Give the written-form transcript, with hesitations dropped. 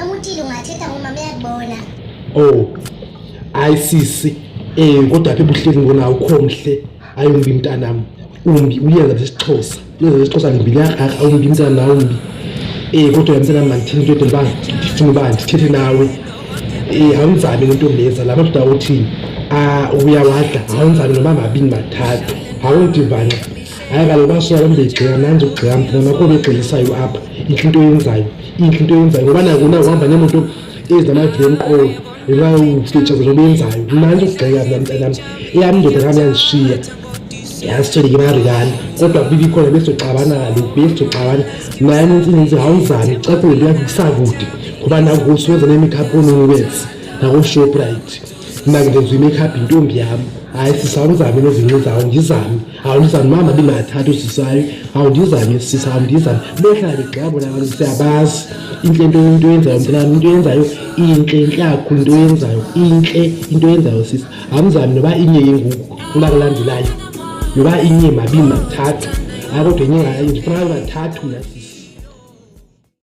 Noma uthile ungathetha ngomama uyakubona. Oh. Hayi sisi. Kodwa apha ebuhleni ngona awukho mhle. Hayi umbi mntanam. Umbi uyenza lesixhosa. Yenza lesixhosa limbi liyakrakra umbi mntanam umbi. Kodwa mntanam mandithethe into edela uba ndifuna uba ndithethe nawe. Awunzame nontombeza la madoda uthi ah uyawadla awunzame noma mabini mathathu. Awundivanxa. Hayi kaloku bashiya loo mbegxika nanje ugxika mntanam akho begxilisayo apha. Intle into oyenzayo. Intle into oyenzayo ngoba naku nakuhamba nemoto ezinamavili emqolo ufitshaza lobenzayo mna nje ukugxeka mna mntanam eyam indoda kam yandishiya yasweleka imarikana kodwa bibi khona besoxabana kaloku besoxabana mna inintsi awuzami cacile into yakho kusakude ngoba nakusuwenza ne-makeup koononwets nakooShoprite mna ndenza i-makeup yintombi yam. Hayi sisi awuzame nezinto zawo ndizame awundizame mama bingathathu sisayo awundizame sisi awundizame behlala begxeka bona abantu siyabazi. Intle into oyenzayo mntanam, into oyenzayo intle, intle kakhulu into oyenzayo, intle into oyenzayo sisi. Awuzame noba inye ke ngoku kula kulandelayo noba inye mabini mathathu. Hayi kodwa inye hayi ndifuna abe mathathu mna sisi.